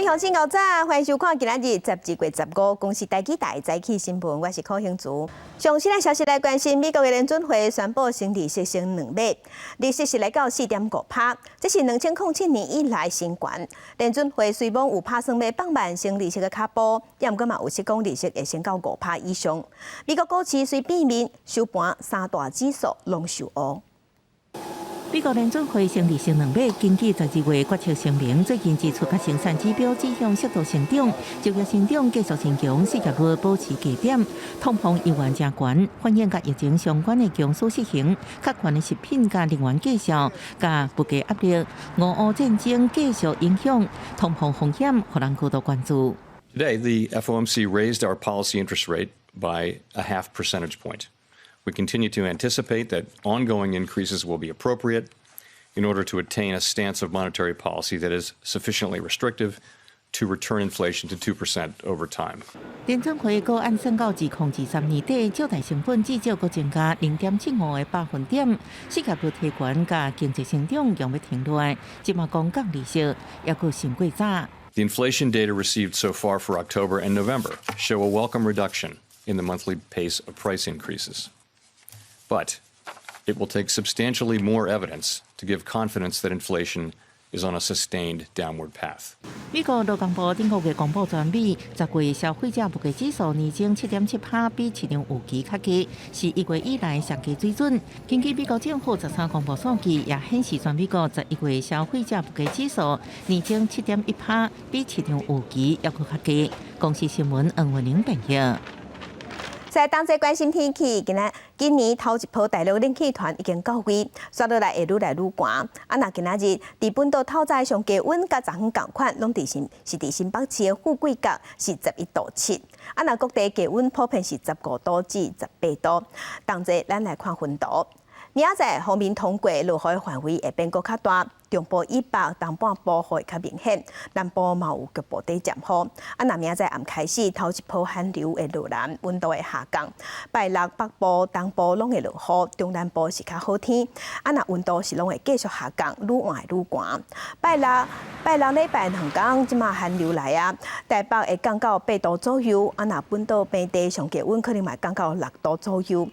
位鄉親𠢕早，歡迎收看今仔日12月15公視台語台早起新聞，我是柯興竹。上新的消息來關心，美國的聯準會宣布升利息升兩碼，利息是來到4.5趴，這是2007年以來新懸。聯準會雖罔有拍算欲放慢升利息的跤步，也毋過嘛有釋講利息會升到5趴以上。美國股市隨變面收盤三大指數攏受烏。美國聯準會升利息兩碼，根據12月決策聲明，最近支出佮生產指標指向適度成長，就業成長繼續增強，失業率保持低點，通膨猶原誠懸，反映佮疫情相關的供需失衡，較懸的食品佮能源價數，佮物價壓力，俄烏戰爭繼續影響通膨風險，予人高度關注。 Today, the FOMC raised our policy interest rate by a half percentage point. We continue to anticipate that ongoing increases will be appropriate in order to attain a stance of monetary policy that is sufficiently restrictive to return inflation to 2% over time. 聯準會閣按算到2023年底，借貸成本至少閣增加0.75個百分點，失業率提懸佮經濟成長猶欲停落來，這馬講降利息，猶閣傷過早。 The inflation data received so far for October and November show a welcome reduction in the monthly pace of price increases. But it will take substantially more evidence to give confidence that inflation is on a sustained downward path. 美國勞工部頂個月公布全美10月消費者物價指數年增7.7趴，比市場預期較低，是1月以來上低水準。根據美國政府13公布數據，也顯示全美國11月消費者物價指數年增7.1趴，比市場預期猶閣較低。公視新聞黃文玲編譯。在當這關心天氣，今仔今年頭一波大陸冷氣團已經到位，煞落來會愈來愈寒。啊，若今仔日佇本島透早上低溫佮昨昏仝款，攏佇新是佇新北市的富貴角是11.7度。啊，若各地低溫普遍是15度至18度。當這咱來看雲圖。明仔載鋒面通過，落雨的範圍會變閣較大，中部以北、東半部雨會較明顯，南部嘛有局部佇漸雨。啊，若明仔載暗開始，頭一波寒流會落南，溫度會下降。拜六北部、東部攏會落雨，中南部是較好天。啊，若溫度是攏會繼續下降，愈晚會愈寒。拜六、拜六禮拜兩工，這馬寒流來啊，台北會降到8度左右。啊，若本島平地上低溫可能嘛會降到6度左右。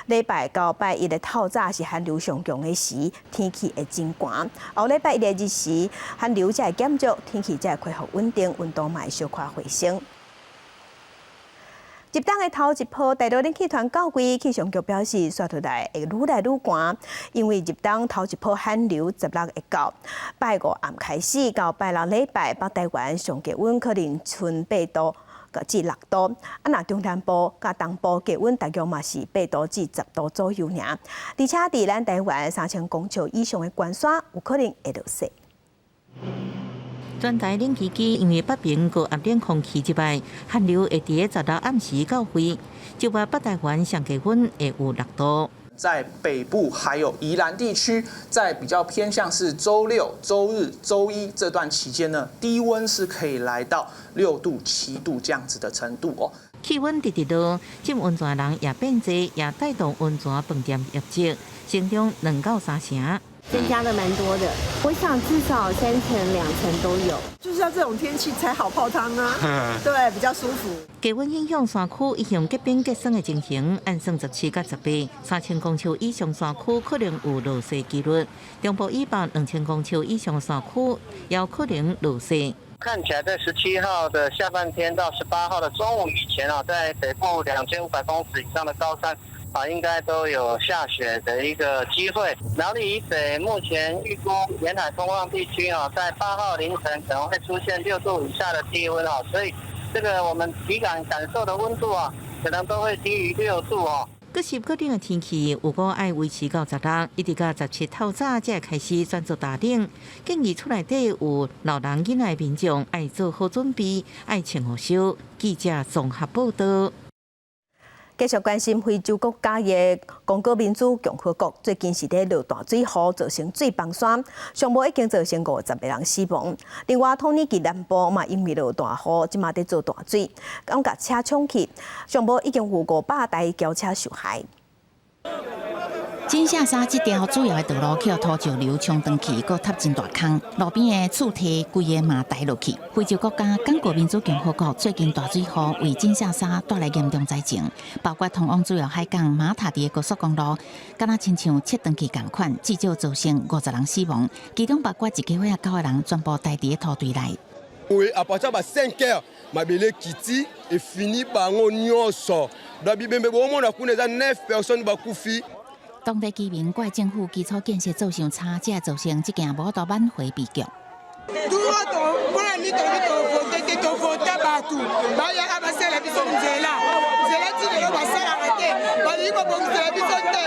禮拜到拜一的透早是寒流上強的時，天氣會真寒。後禮拜一的日時，寒流才會減弱，天氣才會恢復穩定，溫度嘛會小可回升。入冬的頭一波大陸冷氣團到位，氣象局表示，煞落來會愈來愈寒，因為入冬頭一波寒流16會到，拜五暗開始到拜六禮拜，北台灣上低溫可能賰8度至6度，啊，若中南部佮東部低溫大約嘛是8度至10度左右爾。而且佇咱台灣3000公尺以上的懸山，有可能會落雪。全台冷氣機因為北邊高壓冷空氣入來，寒流會佇16暗時到位，就話北台灣上低溫會有6度。在北部還有宜蘭地區，在比較偏向是週六、週日、週一這段期間呢，低溫是可以來到6度、7度這樣子的程度哦。氣溫直直落，浸溫泉的人也變濟，也帶動溫泉飯店業績，成長2到3成。增加了蠻多的，我想至少3成、2成都有。就是要這種天氣才好泡湯啊，對，比較舒服。低溫影響山區一向結冰結霜的情形，按算17佮18，3000公尺以上山區可能有落雪幾率；中部以北2000公尺以上山區也有可能落雪。看起來在17號的下半天到18號的中午以前啊，在北部2500公尺以上的高山啊，應該都有下雪的一個機會。苗栗以北目前預估沿海風浪地區啊，在8號凌晨可能會出現6度以下的低溫啊，所以這個我們體感感受的溫度啊，可能都會低於6度哦。閣濕閣冷的天氣，有講愛維持到16，一直到17透早才會開始轉做大冷。建議厝內底有老人囡仔的民眾愛做好準備，愛穿予燒。記者綜合報道。繼續關心非洲國家的剛果民主共和國，最近是咧落大水雨，造成水崩山，上無已經造成50個人死亡。另外，土耳其南部嘛因為落大雨，這馬佇做大水，閣共車沖去，上無已經有500台轎車受害。金廈沙這條主要的道路去予土石流沖斷去，閣塌真大空，路邊的厝體規个嘛臺落去。非洲國家剛果民主共和國最近大水雨為金廈沙帶來嚴重災情，包括通往主要海港馬塔迪的高速公路，敢若親像切斷去仝款，至少造成50人死亡，其中包括一家伙仔九个人全部待佇土堆內。 À partir ya 5 heures mabele ekiti efini bango nyonso donc bibembe bomona kuna eza 9 personnes bakufi。當地居民怪政府基礎建設做傷差，才會造成這件無法度挽回悲劇。 Tovota bato bayaka basala biso nzela nzela ti lelo basalaka te balingi kobongisela biso te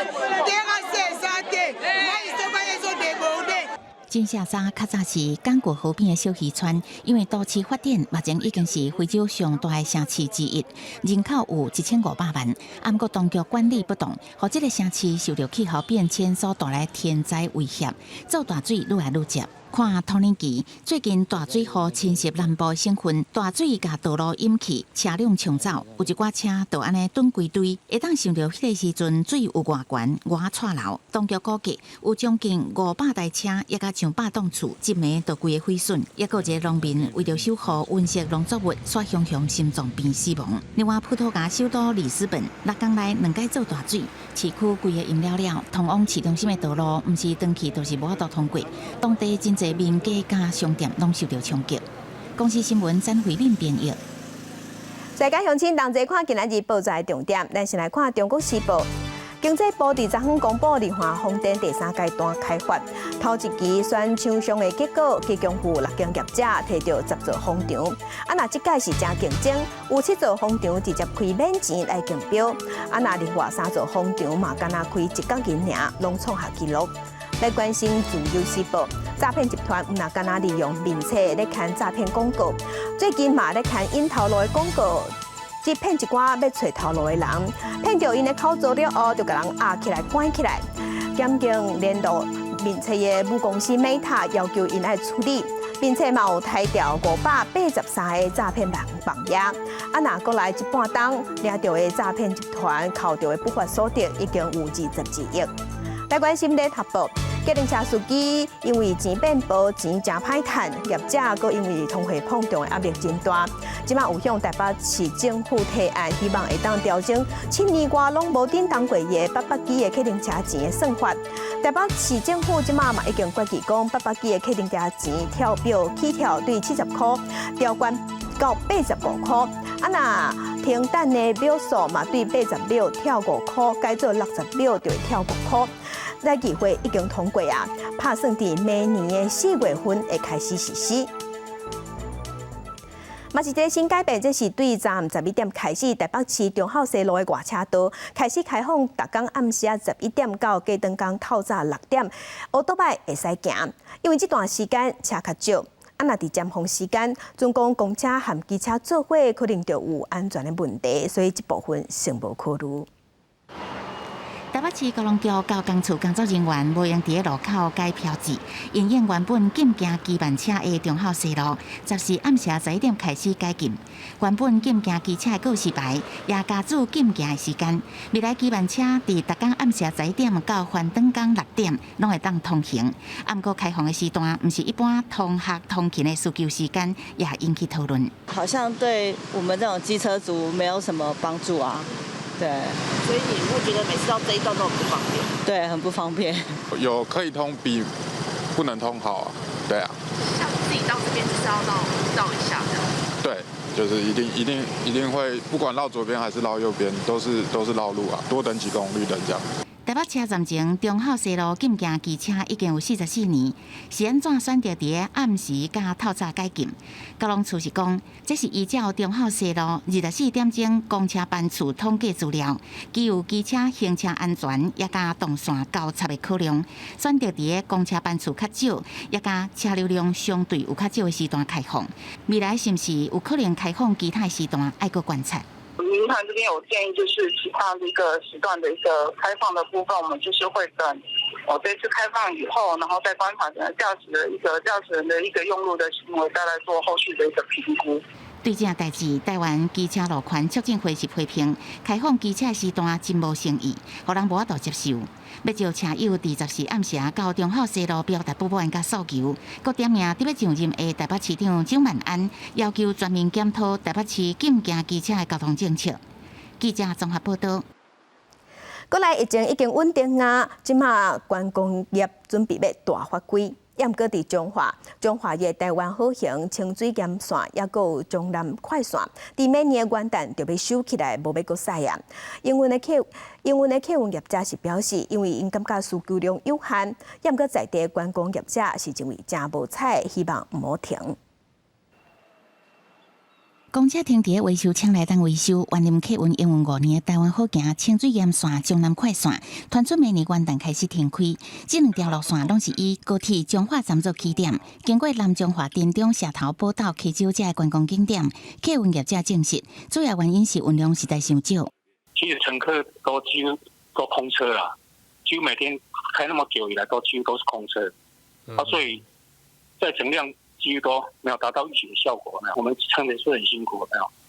terrasse eza te mai soki ezodéborder。金廈沙較早是剛果河邊的小漁村，因為都市發展，目前已經是非洲上大的城市之一，人口有1500萬。毋過當局管理不當，予這个城市受著氣候變遷所帶來天災威脅，做大水愈來愈捷。看土耳其最近大水雨侵襲南部省份，大水共道路淹去，車輛沖走，有一寡車就按呢盹規堆。會當想著彼个時陣水有偌懸，偌掣流。當局估計有將近500台車，抑佮上百棟厝，這暝就規个毀損。抑閣有一个農民為著守護溫室農作物，煞雄雄心臟病死亡。另外，葡萄牙首都里斯本6工內兩擺做大水，市區規個淹了了，通往市中心的道路毋是斷去，就是無法度通過。當地真濟民家佮商店攏受著衝擊。公視新聞曾慧敏編譯。大家鄉親同齊看今仔日報紙的重點，咱先來看《中國時報》。經濟部佇昨昏公布離岸風電第三階段開發，頭一期選廠商的結果，其中有六間業者提著10座風場。啊，若這屆是誠競爭，有七座風場直接開免錢來競標，啊，若另外三座風場嘛，敢若開一角銀爾，攏創下紀錄。來關心《自由時報》，詐騙集團毋若干焦利用面冊咧刊詐騙廣告，最近嘛咧刊𪜶頭路的廣告，去騙一寡欲揣頭路的人，騙著𪜶的口座了後，就共人壓起來關起來。檢警聯絡面冊的母公司 Meta，要求𪜶愛處理，並且嘛有裁掉583個詐騙網網頁。啊，若過來這半冬掠著的詐騙集團扣著的不法所得已經有22億。來關心聯合報。計程車司機因為錢變薄，錢誠歹趁，業者閣因為通貨膨脹的壓力真大，這馬有向台北市政府提案，希望會當調整7年外攏無振動過的八百支的計程車錢的算法。台北市政府這馬嘛已經決議講，八百支的計程車錢跳表起跳對70箍，調懸到85箍。啊，若停等的秒數嘛對80秒跳5箍，改做60秒就會跳5箍。在議會已經通過啊，拍算佇明年的4月份會開始實施。嘛是一个新改變，這是對昨暗11點開始，台北市忠孝西路的外車道開始開放，逐工暗時仔11點到隔轉工透早6點，歐多擺會使行。因為這段時間車較少，啊，若佇尖峰時間，準講公車和機車做伙，可能就有安全的問題，所以這部分先無考慮。台北市交通局交工處工作人員無閒佇咧路口改標誌，因應原本禁行機慢車的忠孝西路，十四暗時11點開始解禁。原本禁行機車的告示牌也加註禁行的時間。未來機慢車佇逐工暗時11點到翻轉工6點，攏會當通行。毋過開放的時段，毋是一般通學通勤的需求時間，也引起討論。好像對我們這種機車族沒有什麼幫助啊。對，所以你會覺得每次到這一段都很不方便？對，很不方便。有可以通比不能通好啊，對啊。像自己到這邊就是要繞繞一下這樣。對，就是一定一定一定會，不管繞左邊還是繞右邊，都是繞路啊，多等幾個紅綠燈這樣。台北車站前忠孝西路禁行機車已經有44年，是按怎選擇佇咧暗時佮透早解禁？交通處是講，這是依照忠孝西路24點鐘公車班次統計資料，基於機車行車安全，抑佮動線交叉的考量，選擇佇咧公車班次較少，抑佮車流量相對有較少的時段開放。未來是毋是有可能開放其他時段，愛閣觀察。民團這邊有建議，就是其他的一個時段的一個開放的部分，我們就是會等我這次開放以後，然後再觀察駕駛的一個駕駛人的一個用路的行為，再來做後續的一個評估。對這代誌，台灣機車路權促進會是批評，開放機車時段真無誠意，予人無法度接受。欲召車友佇14暗時到忠孝西路表達不滿佮訴求，閣點名佇欲上任的台北市長蔣萬安，要求全面檢討台北市禁行機車的交通政策。記者綜合報道。過來疫情已經穩定啊，這馬觀光業準備欲大發威。毋過佇彰化，彰化的台灣好行清水岩線，抑閣有彰南快線，佇明年元旦就欲收起來，無欲閣駛啊。營運的客運業者是表示，因為𪜶感覺需求量有限，毋過在地觀光業者是認為誠無彩，希望毋好停。公車停佇維修廠內等維修，原任客運營運5年的台灣好行清水岩線、彰南快線，傳出明年元旦開始停開。這兩條路線攏是以高鐵彰化站做起點，經過南彰化、田中、社頭、寶斗、溪洲這個觀光景點。客運業者證實，主要原因是運量實在傷少。其實乘客都幾乎都空車啦，幾乎每天開那麼久以來，都幾乎都是空車。啊，所以載乘量幾乎都沒有達到預期的效果，我們撐的是很辛苦，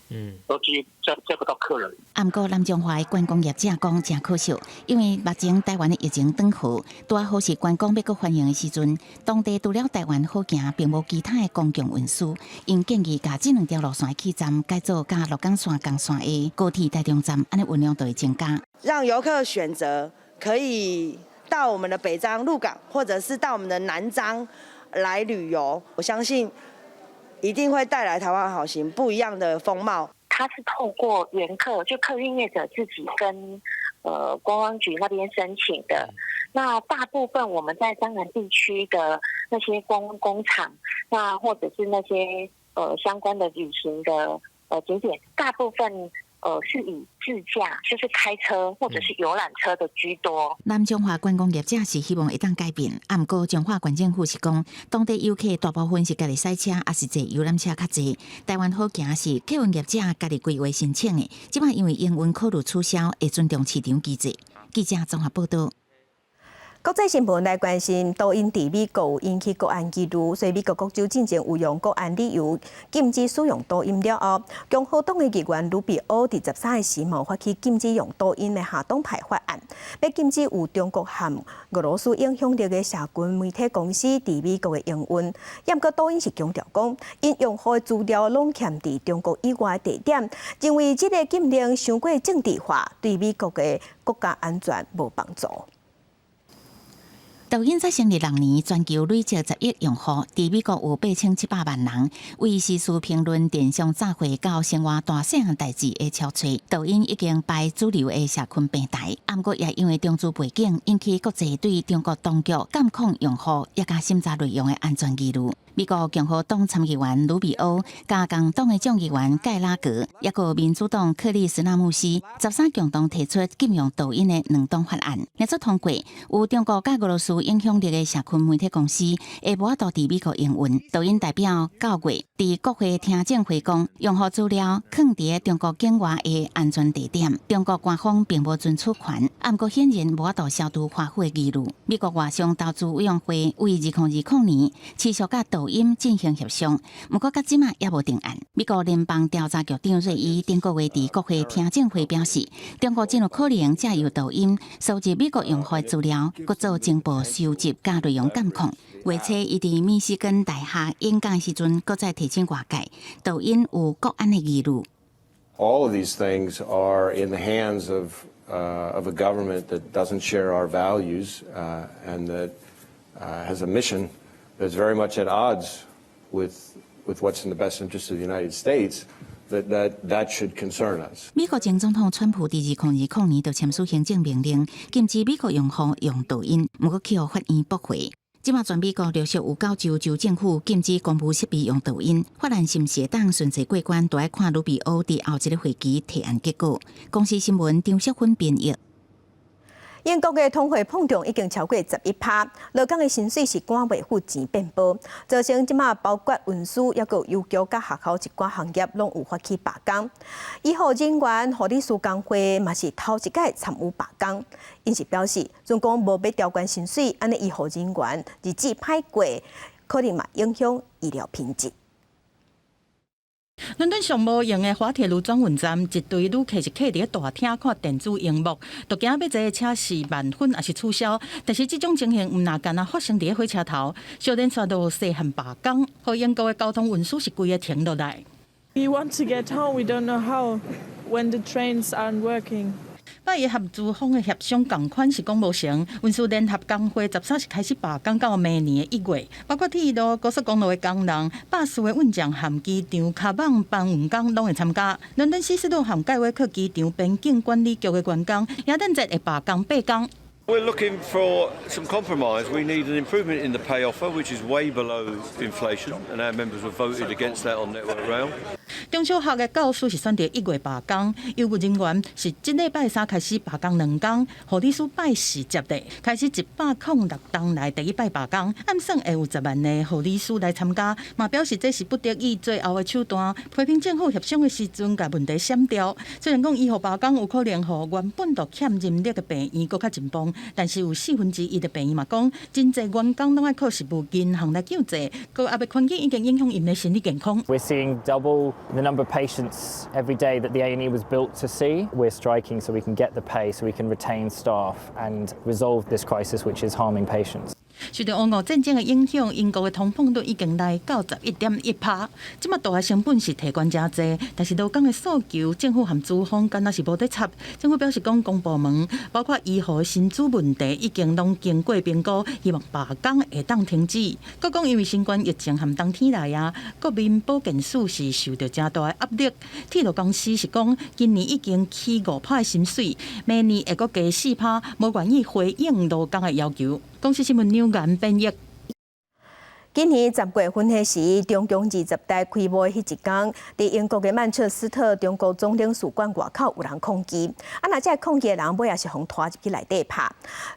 沒有，都幾乎載不到客人。毋過南彰化的觀光業者講誠可惜，因為目前台灣的疫情轉好，拄好是觀光欲閣繁榮的時陣，當地除了台灣好行，並無其他的公共運輸，𪜶建議共這兩條路線的起站改做佮鹿港線仝線的高鐵台中站，按呢運量就會增加。讓遊客選擇可以到我們的北彰鹿港，或者是到我們的南彰來旅遊，我相信一定會帶來台灣好行不一樣的風貌。它是透過原客，就客運業者自己跟觀光局那邊申請的。那大部分我們在彰南地區的那些觀光工廠，那或者是那些相關的旅行的景點，大部分是以自駕，就是開車或者是遊覽車的居多。南彰化觀光業者是希望會當改變，毋過彰化縣政府是講，當地遊客大部分是家己駛車，抑是坐遊覽車較濟。台灣好行是客運業者家己規劃申請的，這擺因為營運考慮取消，會尊重市場機制。記者綜合報道。國際新聞來關心，抖音佇美國有引起國安疑慮，所以美國國州進前有用國安理由禁止使用抖音了後，共和黨的議員盧比歐佇13日時嘛發起禁止用抖音的下黨派法案，欲禁止有中國和俄羅斯影響力的社群媒體公司佇美國的營運。毋過抖音是強調講，𪜶用戶的資料攏徛佇中國以外的地點，認為這個禁令傷過政治化，對美國的國家安全無幫助。抖音才成立6年，全球累積10億用戶，佇美國有8700萬人。為時事評論、電商詐貨到生活大細項代誌的超揣，抖音已經排主流的社群平台。毋過也因為中資背景，引起國際對中國當局監控用戶，也佮審查內容的安全疑慮。美國共和黨參議員盧比歐、佮共黨的眾議員蓋拉格，抑閣民主黨克里斯納姆斯，13共同提出禁用抖音的兩黨法案，若做通過，有中國佮俄羅斯影響力的社群媒體公司會無法度佇美國營運。抖音代表9月佇國會聽證會講，用戶資料囥佇中國境外的安全地點，中國官方並無存取權，毋過顯然無法度消除華府的疑慮。美國外商投資委員會為2020年持續佮抖音進行協商，毋過到這馬猶無定案。美國聯邦調查局長瑞伊頂個月佇國會聽證會表示，中國真有可能藉由抖音收集美國用戶資料，閣做情報收集佮內容監控。月初，伊佇密西根大學演講時陣，閣再提醒外界，抖音有國安的疑慮。 All of these things are in the hands of a government that doesn't share our values and that has a mission that's very much at odds with what's in the best interest of the United States. That should concern us. 美國前總統川普佇2020年就簽署行政命令，禁止美國用戶用抖音，毋過去予法院駁回。這馬全美國陸續有九州州政府禁止公務設備用抖音，法案是毋是會當順利過關，都愛看盧比歐佇後一個會期提案結果。公視新聞張淑芬編譯。英國的通貨膨脹已經超過11趴，勞工的薪水是趕袂赴錢變薄，造成這馬包括運輸、抑閣郵局佮學校一寡行業攏有發起罷工。醫護人員、護理師工會嘛是頭一擺參與罷工，𪜶是表示，準講無欲調懸薪水，按呢醫護人員日子歹過，可能嘛影響醫療品質。倫敦上無閒的滑鐵盧轉運站，一堆旅客是坐佇大廳看電子螢幕，都驚欲坐車是慢分抑是取消。但是這種情形毋若干焦發生佇火車頭，小連續落雪和罷工，予英國的交通運輸是規个停落來。 We want to get home, we don't know how when the trains aren't working. 拜一和資方的協商仝款是講無成，運輸聯合工會13是開始罷工到明年的1月，包括鐵路、高速公路的工人、巴士的運將和機場卡網搬運工攏會參加。倫敦希斯路和蓋威克機場邊境管理局的員工耶誕節會罷工8工。 We're looking for some compromise. We need an improvement in the pay offer, which is way below inflation, and our members have voted against that on Network Rail. 中小學的教師是選擇1月罷工，醫護人員是這禮拜三開始罷工2工，護理師拜四接的，開始106冬來第一擺罷工，按算會有10萬個護理師來參加，嘛表示這是不得已最後的手段，批評政府協商的時陣共問題閃掉。雖然講醫護罷工有可能予原本就欠人力的病院閣較緊繃，但是有1/4的病院嘛講，真濟員工攏愛靠食物銀行來救濟，高壓的環境已經影響𪜶的心理健康。 We're seeing double the number of patients every day that the A&E was built to see. We're striking so we can get the pay, so we can retain staff and resolve this crisis, which is harming patients. 受著烏俄戰爭的影響，英國的通膨率已經來到11.1趴。這馬大的成本是提懸誠濟，但是勞工的訴求，政府和資方敢若是無咧插。政府表示講，公部門包括醫護的薪資問題已經攏經過評估，希望罷工會當停止。閣講因為新冠疫情和冬天來啊，國民保健署是受著誠大的壓力。鐵路公司是講，今年已經起5趴的薪水，明年會閣加4趴，無願意回應勞工的要求。公視新聞劉岩編譯。今年10月份彼時，中共20大開幕的彼一工，佇英國的曼徹斯特中國總領事館外口有人抗議，啊，若這个抗議的人尾仔是予拖入去內底拍，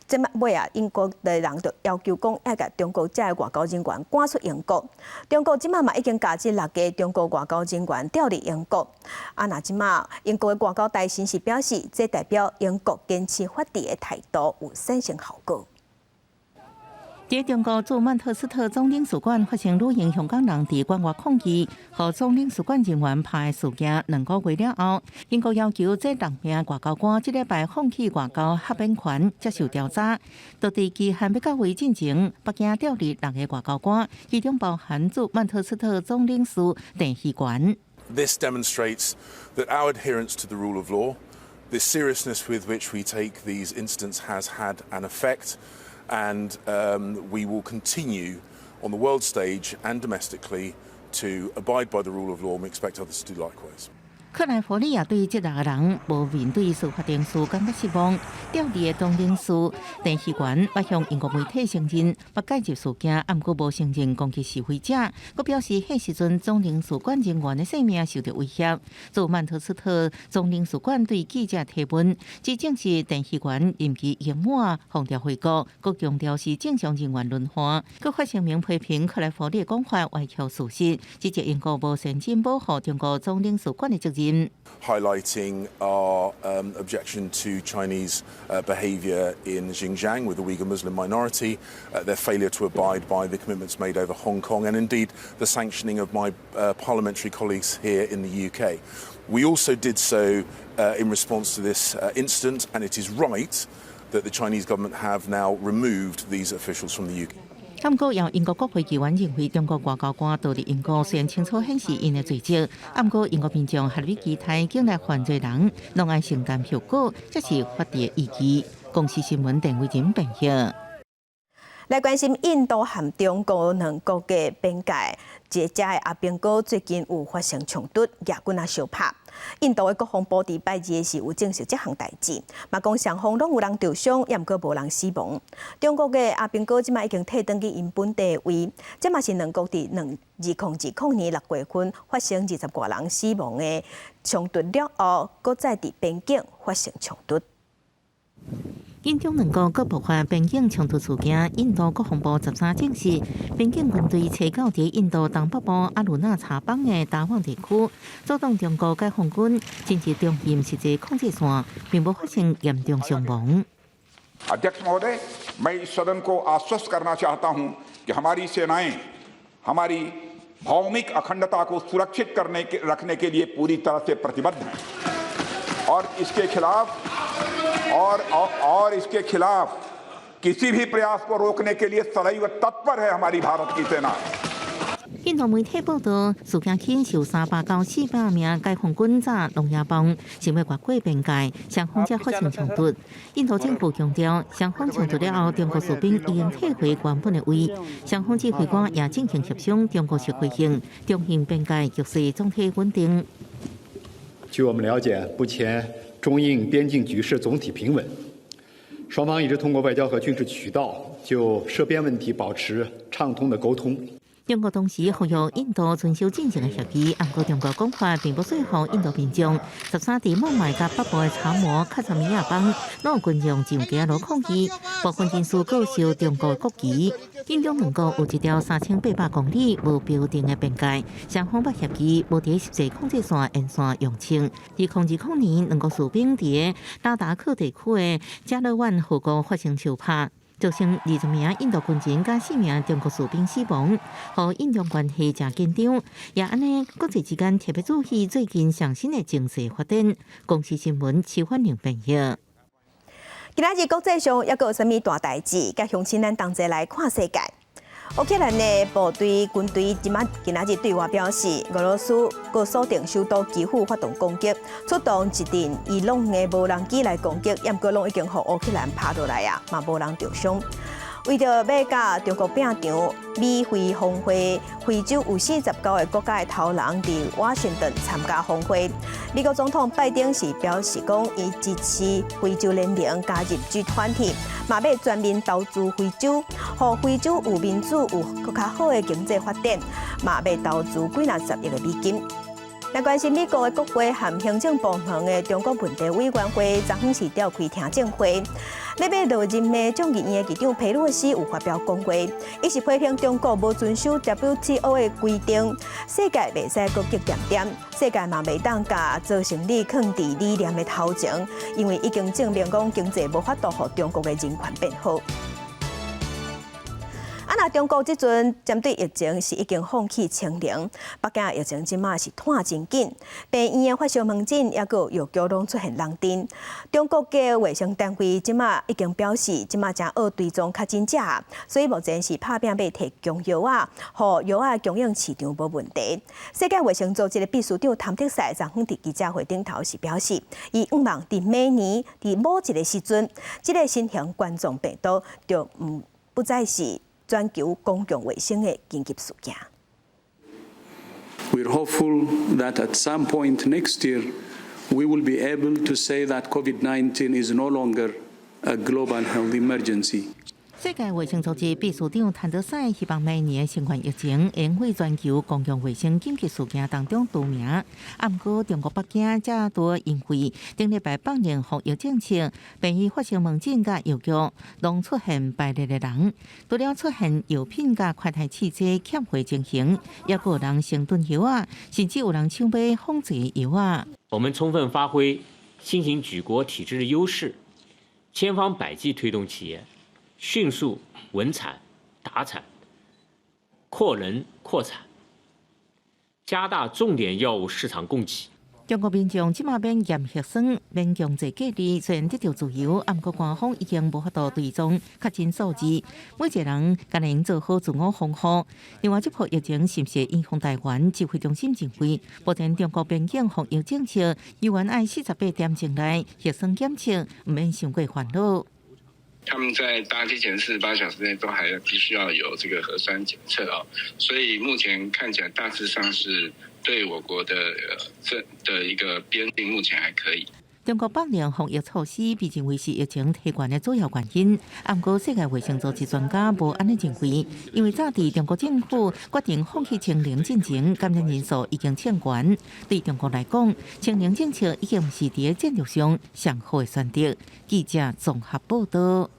這尾仔英國的人就要求講，愛共中國這个外交人員趕出英國。中國這馬嘛已經共這六个中國外交人員調離英國。啊，若這馬英國的外交大臣是表示，這代表英國堅持法治的態度有產生效果。佇中國駐曼徹斯特總領事館發生女嬰香港人佇館外抗議，予總領事館人員拍的事件2個月了後，英國要求這六名外交官這禮拜放棄外交豁免權，接受調查。佇期限欲到位進前，北京調離六个外交官，其中包含駐曼徹斯特總領事鄭希元。 This demonstrates that our adherence to the rule of law, the seriousness with which we take these incidents has had an effect. And we will continue on the world stage and domestically to abide by the rule of law, and we expect others to do likewise. 克萊弗利也對這六个人無面對司法程序感覺失望。調離的總領事鄭希元捌向英國媒體承認，捌介入事件，毋過無承認攻擊示威者。閣表示，彼時陣總領事館人員的性命受到威脅。駐曼徹斯特總領事館對記者提問，指證實鄭希元任期已滿，予調回國，閣強調是正常人員輪換。閣發聲明批評克萊弗利的講法歪曲事實，指責英國無善盡保護中國總領事館的責任。 Highlighting our objection to Chinese behaviour in Xinjiang with the Uyghur Muslim minority, their failure to abide by the commitments made over Hong Kong, and indeed the sanctioning of my parliamentary colleagues here in the UK. We also did so in response to this incident, and it is right that the Chinese government have now removed these officials from the UK. 毋過，有英國國會議員認為，中國外交官逃離英國，雖然清楚顯示𪜶的罪責，毋過英國民眾合理期待境內犯罪人攏愛承擔後果，這是法治的意義。公視新聞鄧偉仁編譯。來關心印度和中國兩國的邊界，一个的阿兵哥最近有發生衝突，舉棍仔相拍。印度的國防部佇拜二的時有證實這項代誌，嘛講雙方攏有人受傷，也毋過無人死亡。中國的阿兵哥這馬已經退轉去𪜶本地的位，這嘛是兩國佇2020年6月份發生20外人死亡的衝突了後，閣再佇邊境發生衝突。印中兩國閣爆發邊境衝突事件，印度國防部13證實，邊境軍隊揣到佇印度東北部阿魯納查邦的達旺地區，阻擋中國解放軍進入中印實際控制線，並無發生嚴重傷亡。 अध्यक्ष महोदय, मैं इस सदन को आश्वस्त करना चाहता हूं कि हमारी सेनाएं हमारी भौमिक अखंडता को सुरक्षित करने के रखने के लिए पूरी तरह से प्रतिबद्ध हैं और इसके खिलाफ किसी भी प्रयास को रोकने के लिए सदैव तत्पर है हमारी भारत की सेना। 印度媒體報道，事件起受300到400名解放軍炸狼牙棒，想欲越過邊界，雙方才發生衝突。印度政府強調，雙方衝突了後，中國士兵已經退回原本的位，雙方指揮官也進行協商，中國是回應，中印邊界局勢總體穩定。據我們了解，目前中印邊境局勢總體平穩，雙方一直通過外交和軍事渠道就涉邊問題保持暢通的溝通。中國當時呼籲印度遵守進前的協議，毋過中國講法並無說服印度民眾。13佇孟買佮北部的查謨卡什米亞邦，攏有群眾上街路抗議，部分人士閣燒中國國旗。印中兩國有一條3800公里無標定的邊界，雙方捌協議無佇實際控制線沿線用槍。2020年，兩國士兵佇拉達克地區的加勒萬河谷發生相拍。造成20名印度軍人佮4名中國士兵死亡，予印中關係誠緊張。也按呢，國際之間特別注意最近上新的情勢發展。公視新聞徐婉玲編譯。今仔日國際上猶閣有啥物大代誌？佮鄉親咱同齊來看世界。烏克蘭的部隊軍隊這馬今仔日對外表示，俄羅斯閣鎖定首都基輔發動攻擊，出動一陣伊朗的無人機來攻擊，毋過攏已經予烏克蘭拍落來啊，嘛無人著傷。為著欲佮中國拚場，美非峰會，非洲有49個國家的頭人佇華盛頓參加峰會。美國總統拜登是表示講，伊支持非洲聯盟加入 G20，嘛欲全面投資非洲，予非洲有民主、有閣較好的經濟發展，嘛欲投資幾若十億的美金。來關心美國的國會和行政部門的中國問題委員會，昨昏是召開聽證會。欲落任的眾議院的議長佩洛西有發表講話，伊是批評中國無遵守 WTO 的規定，世界袂使閣激恬恬，世界嘛袂當共做生理囥佇理念的頭前，因為已經證明講經濟無法度予中國的人權變好。啊！若中國這陣針對疫情是已經放棄清零，北京疫情這馬是湠真緊，病院的發燒門診抑閣藥局攏出現人陣。中國的衛生單位這馬已經表示，這馬誠愛追蹤確診者，所以目前是拍拚欲提供藥仔，予藥仔供應市場無問題。世界衛生組織的秘書長譚德塞昨昏佇記者會頂頭是表示，伊向望佇明年佇某一個時陣，這個新型冠狀病毒就毋不再是全球公共衛生的緊急事件。 We're hopeful that at some point next year, we will be able to say that COVID-19 is no longer a global health emergency. 世界衛生組織秘書長譚德塞希望明年的新冠疫情會佇全球公共衛生緊急事件當中除名。啊，毋過中國北京這拄因為頂禮拜放任防疫政策，病院發燒門診佮藥局攏出現排列的人，除了出現藥品佮快篩試劑欠貨情形，猶閣有人先囤藥仔，甚至有人搶買仿製藥仔。我們充分發揮新型舉國體制的優勢，千方百計推動企業迅速穩產、達產、擴能擴產，加大重點藥物市場供給。中國民眾這馬免驗核酸，免強制隔離，雖然得著自由，毋過官方已經無法度追蹤確診數字，每一個人敢若會做好自我防護。另外，這波疫情是毋是影響台灣？指揮中心認為，目前中國邊境防疫政策猶原愛48點鐘內核酸檢測，毋免傷過煩惱。他們在搭機前48小時內都還要必須要有這個核酸檢測哦，所以目前看起來大致上是對我國的這的一個邊境目前還可以。中國放任防疫措施被認為是疫情提懸的主要原因，毋過世界衛生組織專家無按呢認為，因為早佇中國政府決定放棄清零進前，感染人數已經衝懸。對中國來講，清零政策已經毋是佇戰略上上好的選擇。記者綜合報道。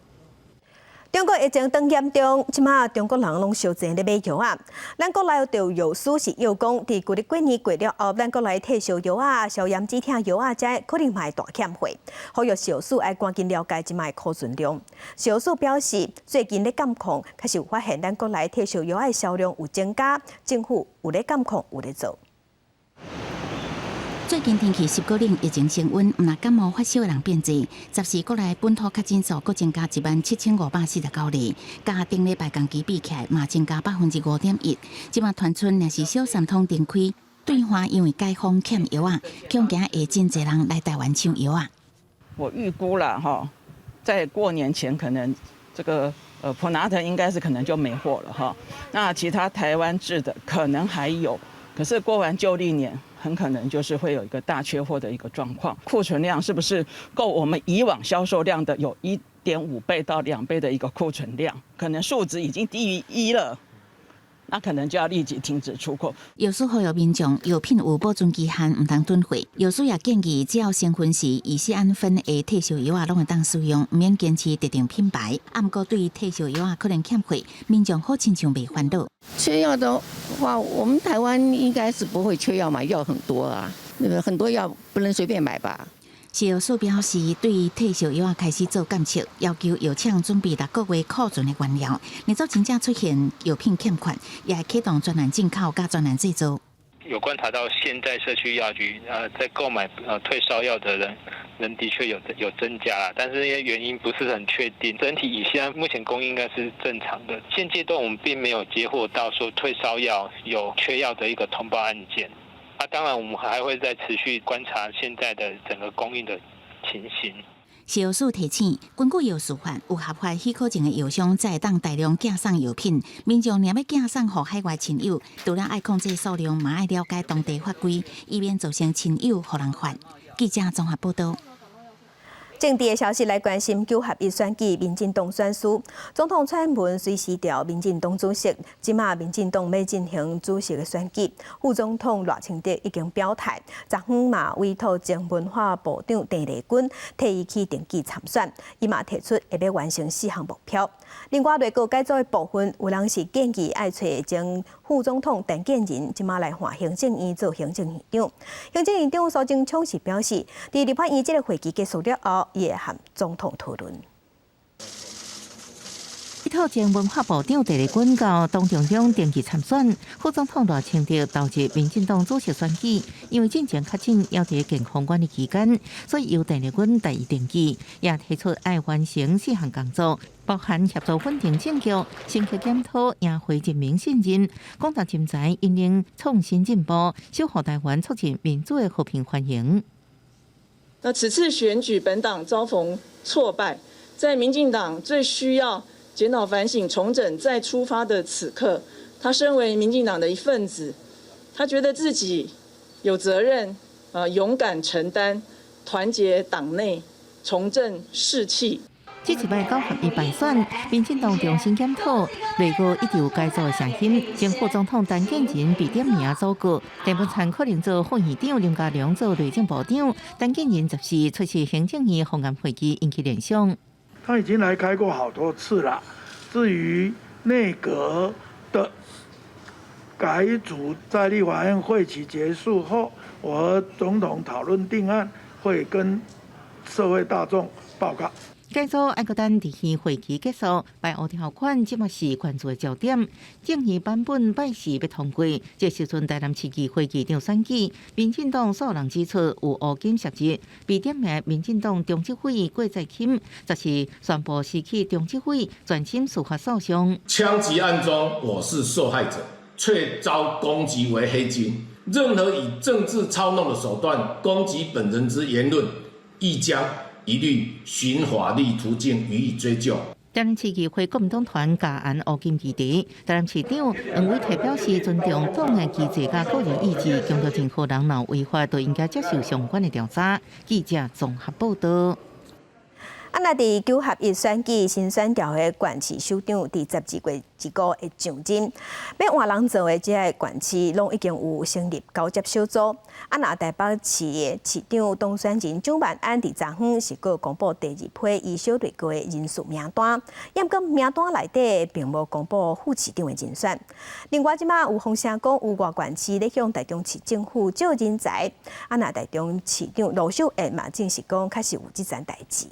中國疫情當嚴重，這馬中國人攏相濟咧買藥仔。咱國內著藥師是有講，佇舊曆過年過了後，咱國內退燒藥仔、消炎止疼藥仔，這可能嘛會大欠貨。呼籲藥師愛趕緊了解這馬的庫存量。藥師表示，最近咧監控確實有發現，咱國內退燒藥仔的銷量有增加，政府有咧監控，有咧做。最近天氣濕閣冷，疫情升溫，毋但感冒發燒的人變濟。十四國內本土確診數閣增加17,549例，佮頂禮拜同期比起來，嘛增加5.1%。這馬傳出若是小三通重開，對岸因為解封欠藥仔，恐驚會真濟人來台灣搶藥仔。我預估啦，哈，在過年前可能這個普拿疼應該是可能就沒貨了哈。那其他台灣製的可能還有，可是過完舊曆年，很可能就是會有一個大缺貨的一個狀況，庫存量是不是夠我們以往銷售量的有1.5倍到2倍的一個庫存量？可能數值已經低於1了，那可能就要立即停止出口。藥師呼籲民眾藥品有保存期限，毋通囤貨。藥師也建議，只要成分是乙酰氨酚的退燒藥仔，攏會當使用，毋免堅持特定品牌。啊，毋過對於退燒藥仔可能欠貨，民眾好親像袂煩惱。缺藥的話，我們台灣應該是不會缺藥嘛，藥很多啊，那個很多藥不能隨便買吧。藥師表示，對退燒藥仔開始做監測，要求藥廠準備六個月庫存的原料。若做真正出現藥品欠缺，也會啟動專案進口佮專案製造。有觀察到，現在社區藥局在購買退燒藥的人的確有增加啦，但是因為原因不是很確定。整體以現在目前供應應該是正常的。現階段我們並沒有接獲到說退燒藥有缺藥的一個通報案件。啊，當然我們還會再持續觀察現在的整個供應的情形。藥師提醒，根據藥師法，有合法許可證的藥商才會當大量寄送藥品。民眾若欲寄送予海外親友，除了愛控制數量，嘛愛了解當地法規，以免造成親友予人煩。記者綜合報道。政治的消息來關心九合一選舉，民進黨選輸，總統蔡英文隨時調民進黨主席，這馬民進黨欲進行主席的選舉，副總統賴清德已經表態，昨昏嘛委託前文化部長鄧麗君替伊去登記參選，伊嘛提出會欲完成四項目標。另外內閣改組的部分，有人是建議愛揣前副總統陳建仁，這馬來換行政院做行政院長。行政院長蘇貞昌是表示，佇立法院這個會期結束了後，伊會和總統討論。委託前文化部長鄧麗君到黨中央登記參選，副總統賴清德投入民進黨主席選舉，因為進前確診猶佇健康管理期間，所以由鄧麗君代伊登記，也提出愛完成四項工作，包含協助穩定政局、深刻檢討贏回人民信任、廣大人才引領創新進步、守護台灣促進民主的和平繁榮。那此次選舉，本黨遭逢挫敗，在民進黨最需要檢討反省、重整再出發的此刻，他身為民進黨的一份子，他覺得自己有責任，勇敢承擔，團結黨內，重振士氣。這一擺九合一敗選，民進黨重新檢討，內閣一直有改組的聲音。前副總統陳建仁被點名組閣，鄭文燦可能做副院長，林佳龍做內政部長。陳建仁十四出席行政院紅案會議，引起聯想。他已經來開過好多次了。至於內閣的改組，在立法院會期結束後，我和總統討論定案，會跟社會大眾報告。改組愛閣等立院會期結束，排烏條款這馬是關注的焦點。建議版本拜四欲通過，這時陣台南市議會議長選舉，民進黨所有人指出有烏金涉入，被點名民進黨中執委郭在欽，則是宣布辭去中執委，專心司法訴訟。槍擊案中我是受害者，卻遭攻擊為黑金。任何以政治操弄的手段攻擊本人之言論，亦將一律循法律途徑予以追究。台南市議會國民黨團加案烏金議題，台南市長黃偉哲表示尊重黨的機制佮個人意志，強調任何人若違法都應該接受相關的調查。記者綜合報道。啊，若佇九合一選舉新選調的縣市首長，佇12月25會上任，欲換人做的這个縣市，攏已經有成立交接小組。啊，若台北市的市長當選人蔣萬安佇昨昏是閣公布第二批伊小內閣的人事名單，毋過名單內底並無公布副市長的人選。另外，這馬有風聲講有外縣市咧向台中市政府借人才，啊，若台中市長盧秀燕嘛證實講，確實有這層代誌。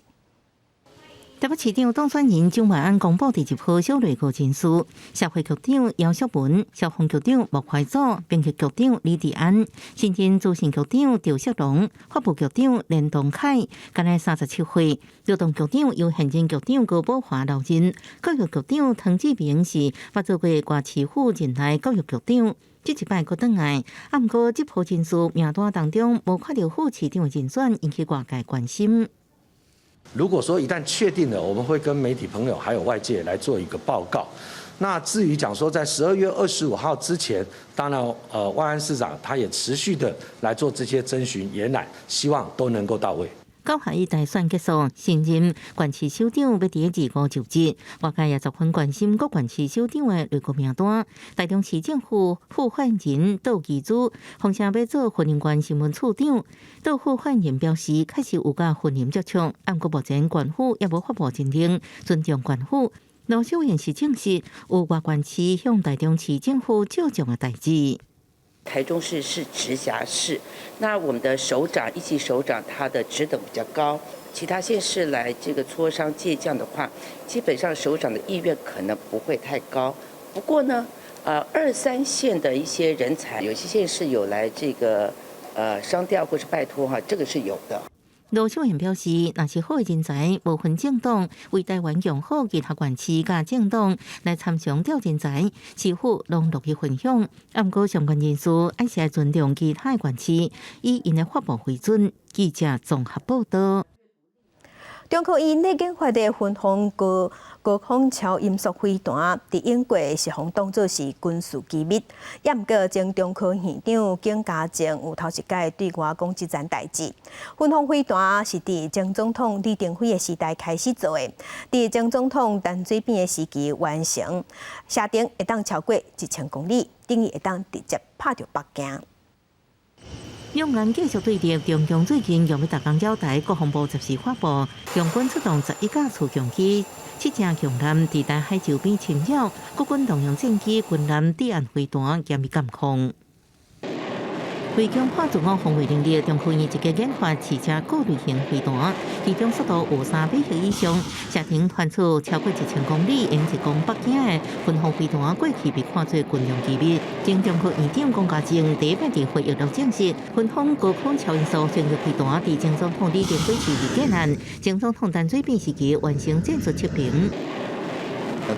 台北市長當選人蔣萬安公布第二批小內閣人事，社會局長姚淑文、消防局長莫懷祖、兵役局長李治安、新任資訊局長趙世龍、法務局長連東凱，今年37歲；勞動局長由現任局長高寶華留任，教育局長湯志明是捌做過外市府任內教育局長。這一擺閣轉來，啊，毋過這波人事名單當中無看著副市長的人選，引起外界關心。如果說一旦確定了，我們會跟媒體朋友還有外界來做一個報告。那至於講說在12月25號之前，當然，萬安市長他也持續的來做這些徵詢研覽，希望都能夠到位。九合一大選結束，新任縣市首長欲佇25就職，外界也十分關心各縣市首長的內閣名單。台中市政府副發言人杜其珠，風聲欲做雲林縣新聞處長。杜副發言人表示，確實有佮雲林接觸，毋過目前縣府猶無發布人令，尊重縣府。盧秀燕是證實有外縣市向台中市政府借將的代誌。台中市是直轄市，那我們的首長一級首長他的職等比較高，其他縣市來這個磋商借將的話，基本上首長的意願可能不會太高。不過呢，二三線的一些人才，有些縣市有來這個商調或是拜託哈，這個是有的。盧秀燕表示，若是好的人才，無分政黨，為台灣用好其他縣市佮政黨來參詳調人才，市府攏樂意分享。毋過相關人士還是愛尊重其他的縣市，以𪜶的發布為準。記者綜合報道。中科院咧研發的雲鋒高高空超音速飛彈，佇英國是予當做是軍事機密。也毋過前中科院長景家正有頭一擺對外講這層代誌。雲鋒飛彈是佇前總統李登輝的時代開始做的，佇前總統陳水扁的時期完成，射程會當超過1000公里，等於會當直接拍著北京。兩岸繼續對立，中共最近用欲逐工擾台，國防部十四發布，共軍出動11架雛強機，七隻強艦佇台海周邊侵擾，國軍動用戰機、軍艦、對岸飛彈嚴密監控。為強化自我防衛能力，中科院積極研發試射過濾型飛彈，其中速度有3馬赫以上，射程傳出超過1000公里，用直攻北京的雲鋒飛彈，過去被看作軍用機密。前中科院長龔嘉正第一擺佇會議錄證實，雲鋒高空超音速巡弋飛彈，佇前總統李登輝時期建案，前總統陳水扁時期完成戰術測評。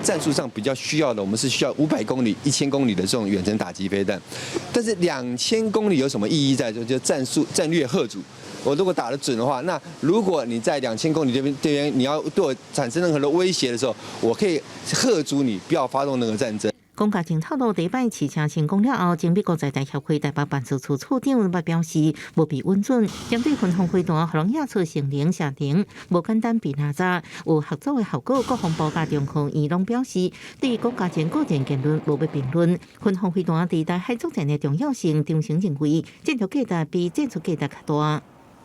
戰術上比較需要的，我們是需要500公里、1000公里的這種遠程打擊飛彈，但是2000公里有什麼意義在？就戰術戰略嚇阻。我如果打得準的話，那如果你在兩千公里這邊你要對我產生任何的威脅的時候，我可以嚇阻你，不要發動那個戰爭。龔嘉正透露，第一擺試射成功了後，前美國在台協會台北辦事處處長捌表示，無被允准針對雲鋒飛彈予人驗出性能射程，無簡單被哪吒有合作的效果。國防部佮中科院攏表示，對龔嘉正個人言論無欲評論。雲鋒飛彈佇台海作戰的重要性，張成認為戰略價值比戰術價值較大。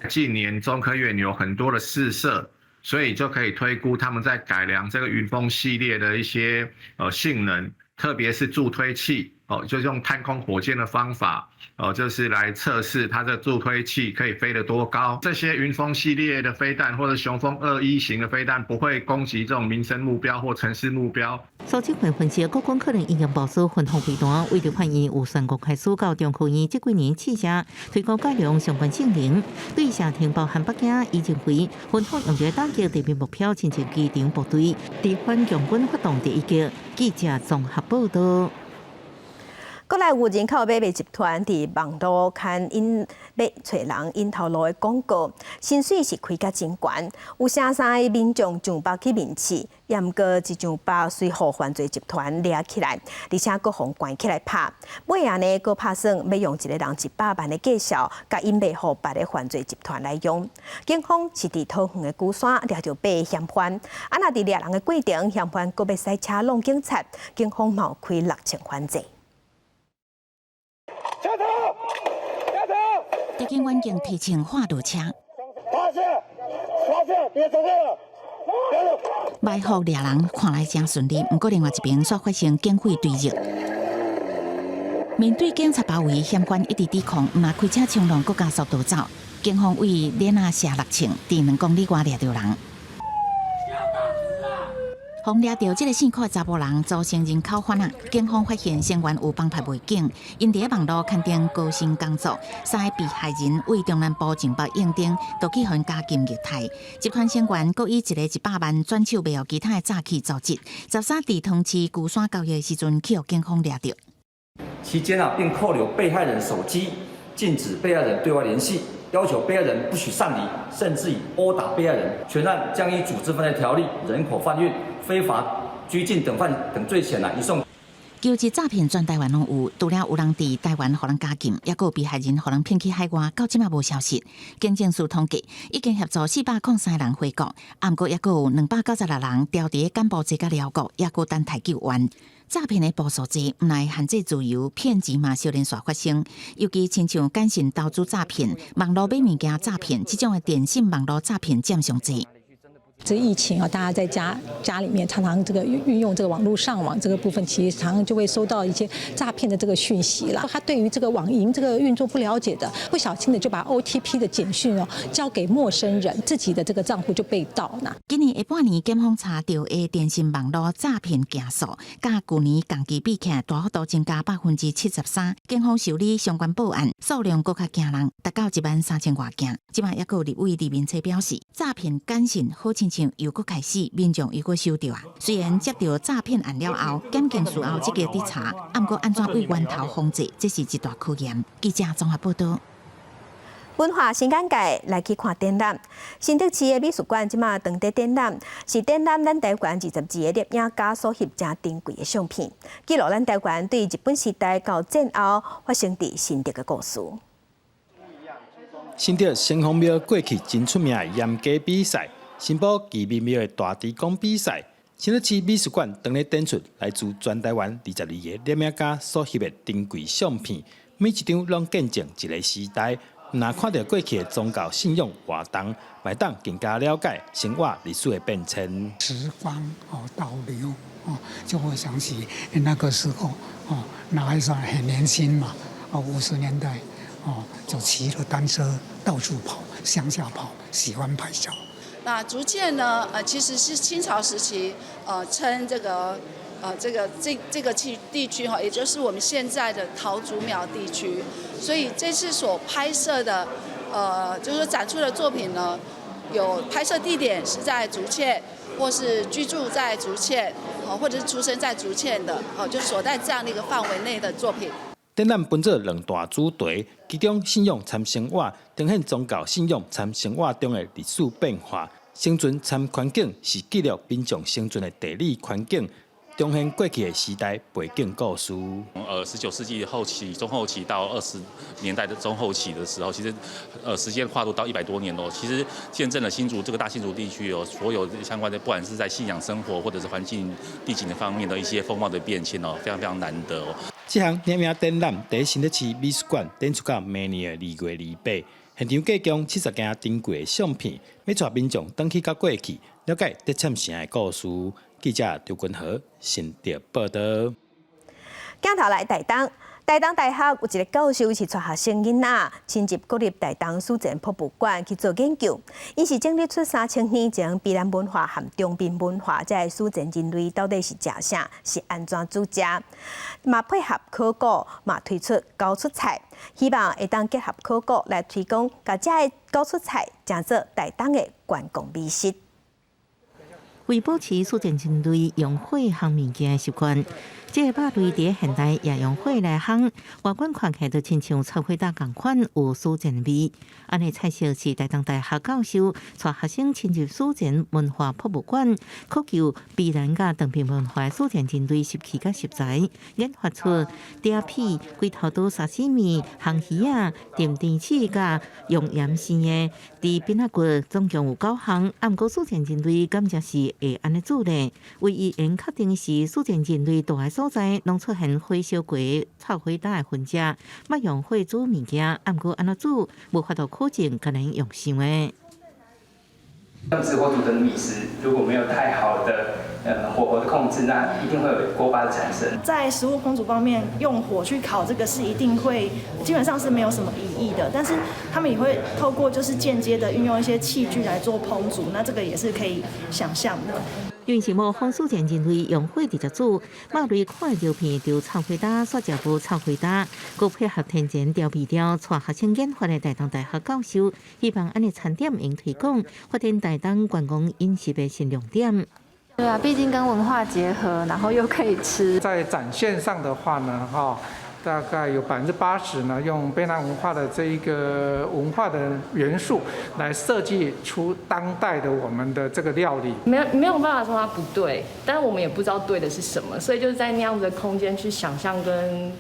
近年中科院有很多的試射，所以就可以推估他們在改良這個雲鋒系列的一些性能。特別是助推器哦，就用探空火箭的方法哦，就是來測試它的助推器可以飛得多高。這些雲鋒系列的飛彈或者雄風21型的飛彈，不會攻擊這種民生目標或城市目標。蘇貞輝分析，國軍可能已經部署雲鋒飛彈，為著發現有宣告開始到中科院這幾年試射推高改良相關性能，對射程包含北京，伊認為雲鋒用來打擊地面目標，親像機場部隊，佇反共軍發動第一擊。記者綜合報道。國內來有人口買賣集團佇網路刊引欲揣人𪜶頭路的廣告，薪水是開甲真懸，有成三个民眾上百去面試，也毋過一上百隨予犯罪集團掠起來，而且閣予關起來拍。尾仔呢，閣拍算欲用一个人100萬的價數，共𪜶賣予別个犯罪集團來用。警方是佇桃園的龜山掠著八个嫌犯，啊若佇掠人的過程，嫌犯閣欲駛車挵警察，警方嘛有開6000反制。下車！下車！特警遠警提槍喝落車。趴下！趴下！別走了！埋伏掠人看來誠順利，毋過另外一邊煞發生警匪對峙。面對警察包圍，嫌犯一直抵抗，毋但開車衝浪，閣加速逃走。警方為鏈仔射六槍，佇2公里外掠著人。予掠著這个姓柯的查埔人組成人口販仔，警方發現成員有幫派背景，𪜶佇網路刊登高薪工作，三个被害人為中南部上北應徵，都去予𪜶監禁虐待。集團成員閣以一个100萬轉手賣予其他的詐欺組織。13佇桃市龜山交易的時陣，去予警方掠著。期間啊，並扣留被害人手機，禁止被害人對外聯繫，要求被害人不許擅離，甚至以毆打被害人。全案將依組織犯罪條例、人口販運、非法拘禁等犯等罪嫌來移送。求職詐騙全台灣攏有，除了有人佇台灣予人監禁，抑閣有被害人予人騙去海外，到這馬無消息。警政署統計，已經協助403人回國，毋過抑閣有296人牢佇柬埔寨佮寮國，抑閣等待救援。詐騙的步數濟，毋但限制自由，騙錢嘛相連紲發生。尤其親像簡訊投資詐騙、網路買物件詐騙，這種的電信網路詐騙佔上濟。這疫情啊，大家在家裡面常常這個運用這個網絡上網這個部分，其實常常就會收到一些詐騙的這個訊息啦。他對於這個網銀這個運作不了解的，不小心的就把 OTP 的簡訊哦交給陌生人，自己的這個賬戶就被盜啦。今年下半年，警方查著的電信網路詐騙件數，佮舊年同期比起來，大幅度增加73%。警方受理相關報案數量閣較驚人，達到1萬3千外件。這馬抑閣有立委李明哲表示，詐騙簡訊好親像又閣開始，民眾又閣收著啊。雖然接著詐騙案了後，檢警事後積極佇查，毋過按怎對源頭防制，這是一大考驗。記者綜合報導。文化新眼界來去看展覽，新竹市的美術館這馬當地展覽，是展覽咱台灣22个攝影家所翕誠珍貴的相片，記錄咱台灣對日本時代到戰後發生佇新竹的故事。新竹城隍廟過去真出名的鹽雞比賽，新埔旗民廟的大豬公比賽，新竹市美術館當咧展出來自全台灣22个攝影家所翕的珍貴相片，每一張攏見證一个時代。毋但看著過去的宗教信仰活動，嘛會當更加了解生活歷史的變遷。時光哦倒流哦，就會想起那個時候哦，那還算很年輕嘛哦，50年代哦，就騎著單車到處跑，鄉下跑，喜歡拍照。那竹塹呢？其實是清朝時期，稱這個區地區哈，也就是我們現在的桃竹苗地區。所以這次所拍攝的，就是說展出的作品呢，有拍攝地點是在竹塹，或是居住在竹塹，或者是出生在竹塹的，哦，就所在這樣的一個範圍內的作品。展覽分做兩大主題，其中信仰參生活，呈現宗教信仰參生活中的歷史變化；生存參環境是記錄民眾生存的地理環境，重現過去的時代背景故事。19世紀後期、中後期到20年代的中後期的時候，其實時間跨度到100多年咯。其實見證了新竹這個大新竹地區哦，所有相關的，不管是在信仰生活或者是環境地景的方面的一些風貌的變遷哦，非常非常難得哦。這項攝影展覽佇新竹市美術館展出到明年的2月28，現場提供70件珍貴的相片，欲帶民眾轉去到過去，了解德懺城的故事。記者劉君和新竹報導。鏡頭來台東，台東大學有一个教授是帶學生囡仔，親入國立台東史前博物館去做研究。𪜶是整理出3000年前卑南文化和長濱文化，這个史前人類到底是食啥，是按怎煮食？嘛配合考古，嘛推出高出菜，希望會當結合考古來推廣，共這个高出菜，成做台東的觀光美食。為保持史前人類用火烘物件的習慣，這个肉類佇現代也用火來烘，外觀看起來就親像臭火焦仝款，有史前味。按呢菜色是台東大學教授帶學生深入史前文化博物館，考究卑南佮長平文化史前人類習氣佮食材，研發出嗲皮、龜頭刀沙西米、烘魚仔、甜甜翅佮用鹽生的豬餅仔骨，總共有九項。啊，毋過史前人類敢誠是會按呢煮咧？唯一會確定是史前人類蹛的所在，攏出現火燒過臭火焦的痕跡，捌用火煮物件，啊，毋過按怎煮，無法度考證，敢若用想的。用直火煮的米食，如果沒有太好的火候的控制，那一定會有鍋巴的產生。在食物烹煮方面，用火去烤這個是一定會，基本上是沒有什麼疑義的。但是他們也會透過就是間接的運用一些器具來做烹煮，那這個也是可以想象的。因為是模仿史前人類用火直接煮，肉類看著片著臭火焦，煞食無臭火焦，閣配合天然調味料，帶學生研發的台東大學教授，希望按呢餐點會推廣，發展台東觀光飲食的新亮點。對啊，畢竟跟文化結合，然後又可以吃。在展現上的話呢，哈，大概有80%呢，用卑南文化的這一個文化的元素來設計出當代的我們的這個料理。沒有辦法說它不對，但是我們也不知道對的是什麼，所以就是在那樣子的空間去想象跟，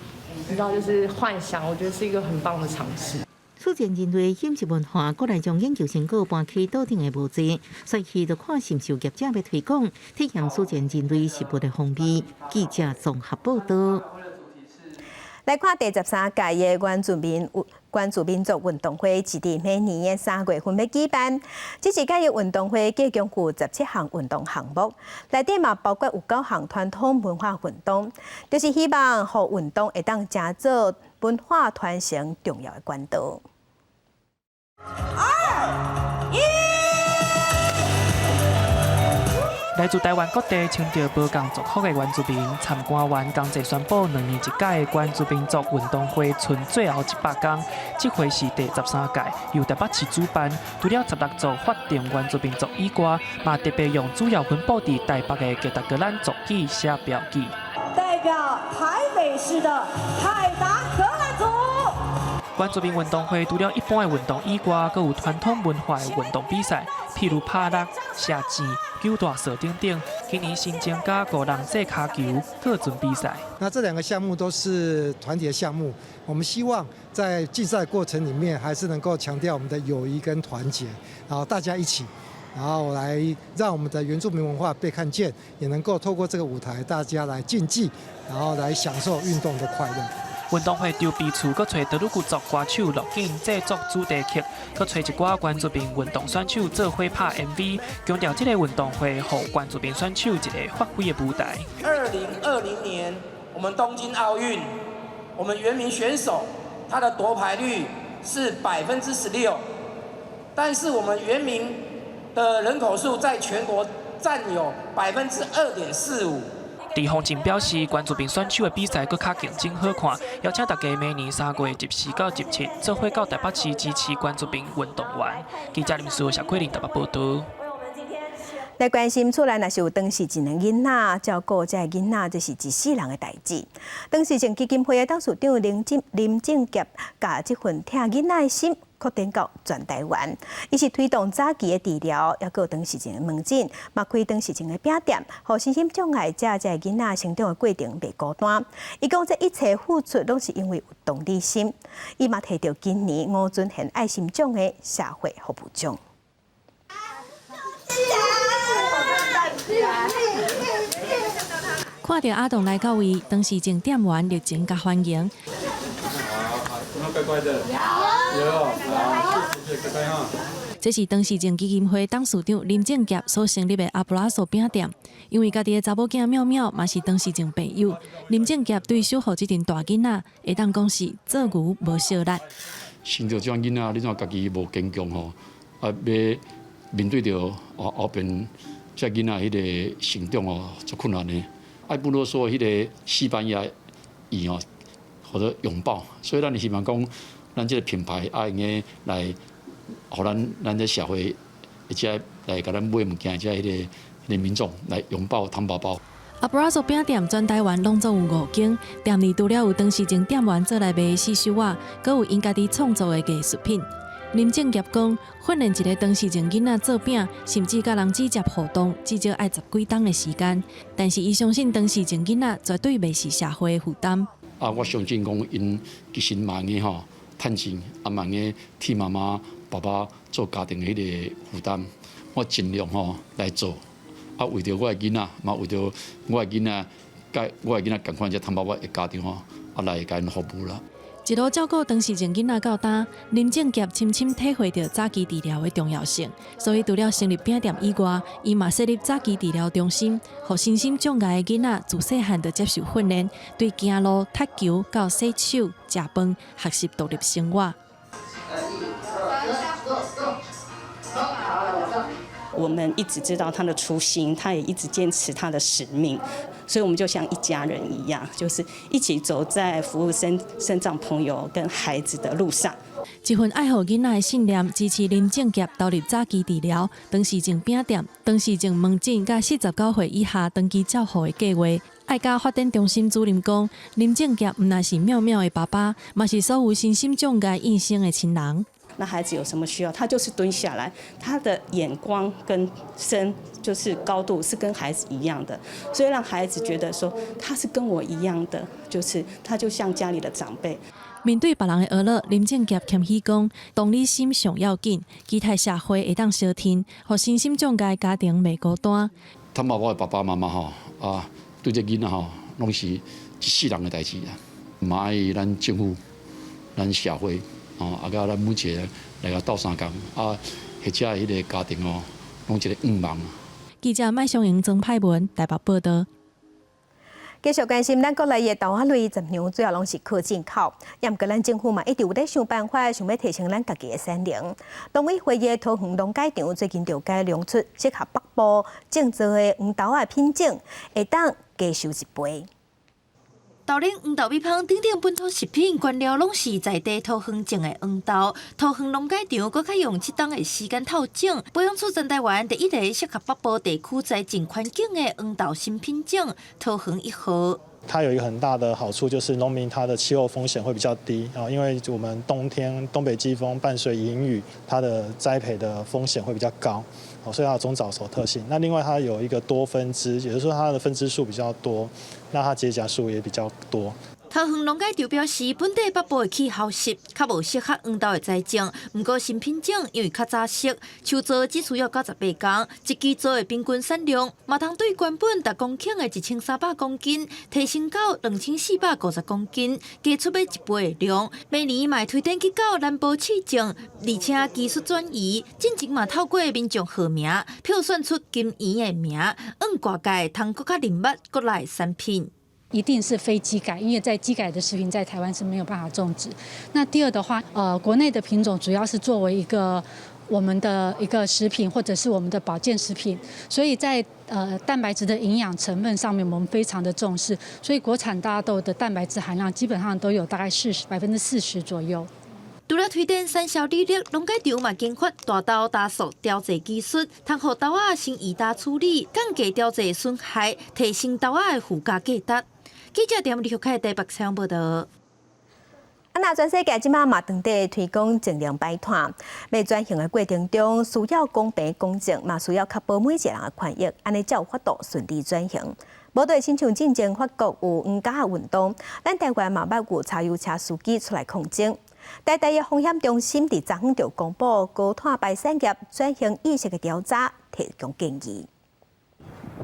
你知道就是幻想，我覺得是一個很棒的嘗試。史前人類飲食文化，閣來將研究成果搬去島頂的無濟，所以就看是毋是有業者欲推廣體驗史前人類食物的風味。記者綜合報道。來看第13屆的原住民族運動會，是佇每年的3月份欲舉辦。這一屆的運動會計共有17項運動項目，內底嘛包括有九項傳統文化運動，就是希望予運動會當成做文化傳承重要的管道。二一。來自臺灣各地穿著無仝族服的原住民參觀完，共齊宣布兩年一屆的原住民族運動會賰最後100工。這回是第13屆，由台北市主辦。除了16族法定原住民族以外，嘛特別用主要分布佇台北的凱達格蘭族語寫標記。代表台北市的凱達格蘭族。原住民運動會除了一般的運動以外，閣有傳統文化的運動比賽，譬如拍橐、射箭、搝大索等等。今年新增加五人制跤球個人比賽。那這兩個項目都是團體的項目，我們希望在競賽過程裡面，還是能夠強調我們的友誼跟團結，然後大家一起，然後來讓我們的原住民文化被看見，也能夠透過這個舞台，大家來競技，然後來享受運動的快樂。運動會籌備處閣揣德魯固族歌手樂景製作主題曲，閣揣一寡原住民運動選手做伙拍 MV，強調這個運動會予原住民選手一個發揮的舞台。2020年，我們東京奧運，我們原民選手他的奪牌率是16%，但是我們原民的人口數在全國佔有2.45%。鄭方進表示，原住民選手的比賽閣較競爭好看，邀請大家明年3月24到27，做伙到台北市支持原住民運動員。記者林書謝桂玲台北報道。來關心厝內若是有唐氏症的囡仔，照顧這个囡仔，這是一世人的代誌。唐氏症基金會的董事長林正傑，共這份疼囡仔的心擴展到全台灣。伊是推動早期的治療，抑閣有唐氏症的門診，嘛開唐氏症的餅店，予身心障礙者這个囡仔成長的過程袂孤單。伊講這一切付出，攏是因為有同理心。伊嘛提著今年吳尊賢愛心獎的社會服務獎。看著阿棟來到位，唐氏症店員熱情共歡迎。乖乖的，有，好，謝謝乖乖哈。這是唐氏症基金會董事長林正傑所成立的阿布拉索餅店，因為家己的查某囝妙妙嘛是唐氏症病友，林正傑對守護這陣大囡仔，會當講是做牛無惜力。生著這種囡仔，你怎家己無堅強吼？啊，欲面對著後邊這囡仔彼个成長哦，足困難的。艾布羅說，彼个西班牙語哦，或者擁抱，所以咱希望講，咱這个品牌愛用个來，予咱這社會，會遮來共咱買物件，遮彼个民眾來擁抱糖寶寶。阿布拉索餅店全台灣攏總有五間，店內除了有當時陣店員做來賣的刺繡仔，閣有𪜶家己創作的藝術品。林正業講，訓練一个唐氏症囡仔做餅，甚至佮人直接互動，至少愛十幾冬的時間。但是伊相信唐氏症囡仔絕對袂是社會的負擔。啊，我相信講，𪜶其實嘛會吼趁錢，啊嘛會替媽媽、爸爸做家庭的彼个負擔，我盡量吼來做。啊，為著我的囡仔，嘛為著我的囡仔，佮我的囡仔仝款，才通把我的家庭吼，啊來共𪜶服務啦。一路照顧唐氏症囡仔到今，林正傑深深體會著早期治療的重要性。所以除了成立餅店以外，伊嘛設立早期治療中心，予身心障礙的囡仔自細漢就接受訓練，對行路、踢球到洗手、食飯，學習獨立生活。我們一直知道他的初心，他也一直堅持他的使命，所以我們就像一家人一樣，就是一起走在服務身障朋友跟孩子的路上。這份愛護囡仔的信念，支持林正傑投入早期治療、唐氏症餅店、唐氏症門診，佮49歲以下長期照護的計劃。愛家發展中心主任講，林正傑毋但是妙妙的爸爸，嘛是所有身心障礙應生的親人。那孩子有什麼需要，他就是蹲下來，他的眼光跟身就是高度是跟孩子一樣的，所以讓孩子覺得說他是跟我一樣的，就是他就像家裡的長輩。面對別人的呵咾，林正傑謙虛講，同理心上要緊，期待社會會當相挺，予身心障礙家庭袂孤單。坦白我的爸爸媽媽吼，啊，對這囡仔吼，攏是一世人的代誌啊，嘛愛咱政府、咱社會。哦，啊，佮咱每一个來共鬥相共，啊，或者彼个家庭哦，攏一个願望。記者麥松英、曾派文台北報道。繼續關心咱國內的豆仔類雜糧，主要攏是靠進口。也毋過咱政府嘛一直有咧想辦法，想欲提升咱家己的產能。農委會的桃園農改場最近就改良出適合北部種植的黃豆仔品種，會當加收一倍。豆奶、黃豆米香等等本土食品，原料攏是在地桃園種的黃豆。桃園農改場閣較用七冬的時間透種，培養出全台灣第一个適合北部地區栽種環境的黃豆新品種——桃園一號。它有一個很大的好處，就是農民他的氣候風險會比較低啊，因為我們冬天東北季風伴隨淫雨，它的栽培的風險會比較高，所以它有中早熟特性。那另外它有一個多分支，也就是說它的分支數比較多，那它結莢數也比較多。桃園農改場表示，本地北部的氣候濕，較無適合黃豆的栽種。毋過新品種因為較早熟，秋作只需要98工，一季作的平均產量，嘛通對原本逐公頃的1300公斤，提升到2450公斤，加出欲一倍的量。明年嘛會推展去到南部試種，而且技術轉移，進前嘛透過民眾號名票選出金圓的名，向外界通閣較認捌國內產品。一定是非基改，因為在基改的食品在台灣是沒有辦法種植。那第二的話，國內的品種主要是作為一個我們的一個食品或者是我們的保健食品，所以在蛋白質的營養成分上面，我們非常的重視。所以國產大豆的蛋白質含量基本上都有大概40%左右。除了推展產銷履歷，農改場嘛研發大豆加速調劑技術，通予豆仔先移打處理，降低調劑損害，提升豆仔的附加價值。記者點李玉凱台北採訪報導。啊，那全世界這馬嘛當地推廣淨零排碳，欲轉型的過程中，需要公平公正，嘛需要確保每一個人的權益，按呢才有法度順利轉型。無對親像進前法國有黃膠仔運動，咱台灣嘛捌有柴油車司機出來抗爭。台大的風險中心佇昨昏就公布高碳排產業轉型意識的調查，提供建議。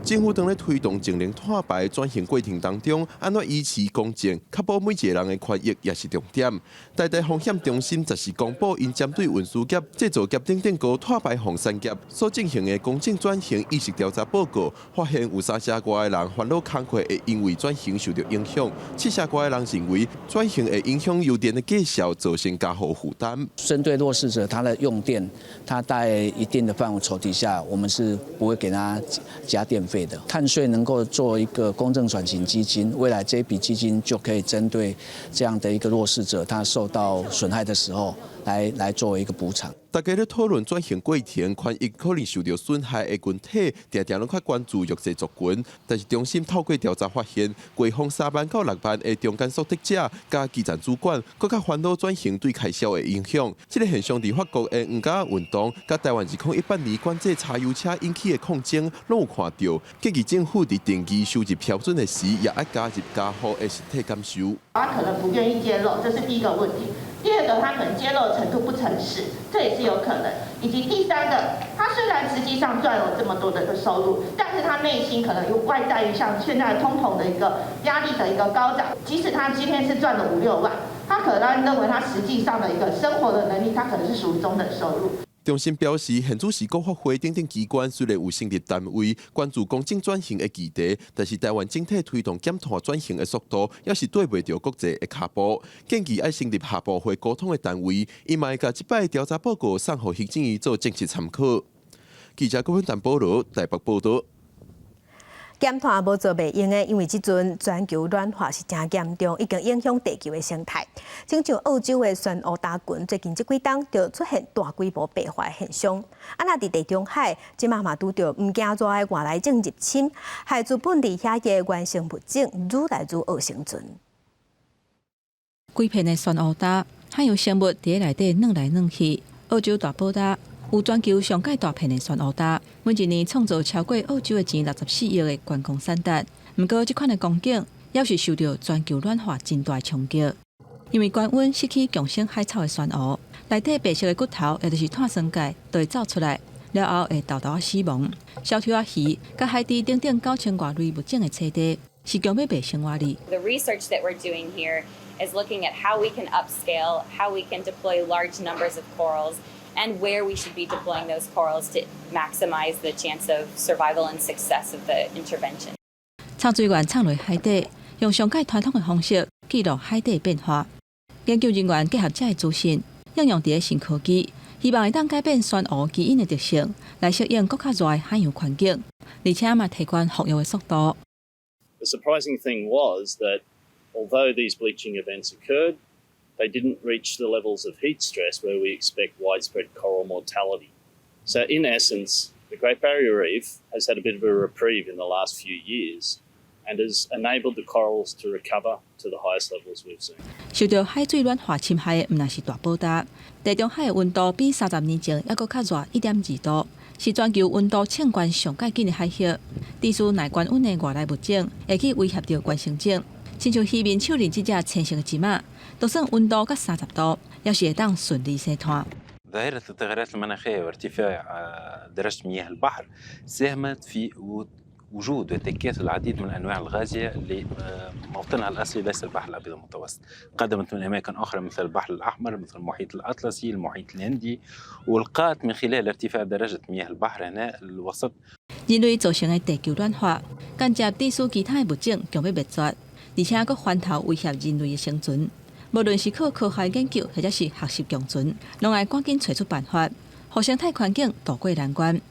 政府當咧推動淨零碳排轉型過程當中，按怎維持公正，確保每一個人的權益也是重點。台大風險中心十四公布，𪜶針對運輸業、製造業等等高碳排放產業所進行的公正轉型意識調查報告，發現有三成外的人煩惱工課會因為轉型受著影響，七成外的人認為轉型會影響油電的價數，造成加厚負擔。針對弱勢者，他的用電，他在一定的範圍底下，我們是不會給他加電費的。碳稅能夠做一個公正轉型基金，未來這筆基金就可以針對這樣的一個弱勢者，他受到損害的時候來作為一個補償。大家咧討論轉型過程，權益可能受著損害的群體，定定攏較關注弱勢族群。但是中心透過調查發現，月俸3萬到6萬的中間所得者，佮基層主管，閣較煩惱轉型對開銷的影響。這個現象佇法國的黃膠運動，佮台灣2018年管制柴油車引起的抗爭，攏有看著。建議政府佇定義收入標準的時，也愛加入家戶的實體感受。他可能不願意揭露，這是第一個問題。第二個，他可能揭露程度不誠實，這也是有可能。以及第三個，他雖然實際上賺了這麼多的一個收入，但是他內心可能又外在於像現在通膨的一個壓力的一個高漲，即使他今天是賺了5、6萬，他可能認為他實際上的一個生活的能力，他可能是屬於中等收入。中心表示，現主時國發會等等機關雖然有成立單位關注公正轉型的議題，但是台灣整體推動減碳轉型的速度，猶是綴袂著國際的跤步。建議愛成立跨部會溝通的單位，伊嘛會共這擺調查報告送予行政院做政策參考。記者郭文丹保羅台北報導。減碳無做袂用的，因為這陣全球暖化是誠嚴重，已經影響地球的生態。親像澳洲的珊瑚礁群，最近這幾冬就出現大規模白化的現象。啊，若佇地中海，這馬嘛拄著毋驚熱的外來種入侵，害資本佇遐的原生物種愈來愈惡生存。規片的珊瑚礁，海洋生物佇內底轉來轉去。澳洲大寶島有全球上蓋大片的珊瑚礁，每一年創造超過澳洲的錢64億的觀光產值。毋過，這款的光景猶是受著全球暖化真大衝擊，因為高溫失去共生海草的珊瑚，內底白色的骨頭，也就是碳酸鈣，就會走出來，了後會沓沓死亡。小丑仔魚，佮海底等等9000外類物種的棲地，是強欲袂生活哩。 The research that we're doing here is looking at how we can upscale, how we can deploy large numbers of corals, and where we should be deploying those corals to maximize the chance of survival and success of the intervention. 潛水員藏落海底，用上蓋傳統的方式記錄海底變化。研究人員結合這个資訊，應用佇咧新科技，希望會當改變珊瑚基因的特性，來適應閣較熱的海洋環境，而且嘛提懸復育的速度。 The surprising thing was that although these bleaching events occurred, they didn't reach the levels of heat stress where we expect widespread coral mortality. So in essence, the Great Barrier Reef has had a bit of a reprieve in the last few years and has enabled the corals to recover to the highest levels we've seen. 受著海水暖化侵害的，毋但是大寶島，地中海的溫度比30年前猶閣較熱1.2度，是全球溫度升懸上蓋緊的海域。致使耐高溫的外來物種會去威脅著原生種，親像魚面手輪這隻青色的鯽仔，就算溫度到30度，猶是會當順利生湠。 ظاهرة التغيرات المناخية وارتفاع درجة مياه البحر ساهمت في وجود وتكاثر العديد من الأنواع الغازية اللي موطنها الأصلي ليس البحر الأبيض المتوسط، قدمت من أماكن أخرى مثل البحر الأحمر، مثل المحيط الأطلسي، المحيط الهندي، ولقات من خلال ارتفاع درجة مياه البحر هنا الوسط. 人類造成的地球暖化，間接致使其他的物種強欲滅絕，而且閣反頭威脅人類的生存。無論是靠科學研究，或者是學習共存，攏愛趕緊揣出辦法，予生態環境渡過難關。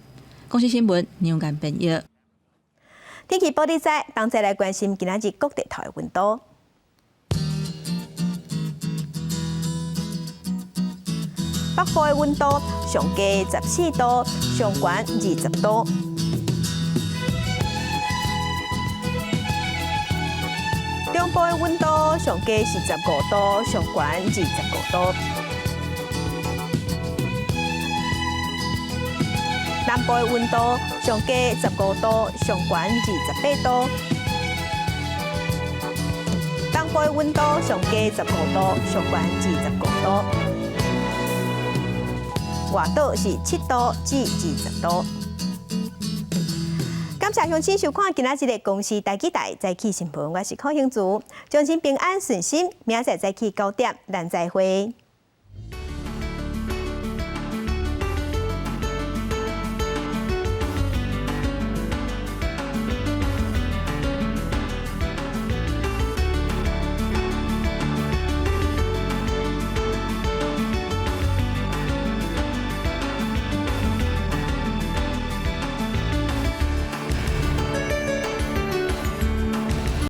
公視新聞梁間編譯。天氣報你知，同齊來關心今仔日各地頭的溫度。北部的溫度上低14度，上懸20度。中部的溫度上低是15度，上懸25度。南部的溫度上低15度，上懸28度。東部的溫度上低15度，上懸25度。外島是7度至20度。感謝鄉親收看今仔日的公視台語台早起新聞，我是柯興竹，將親平安順心，明仔載早起9點，咱再會。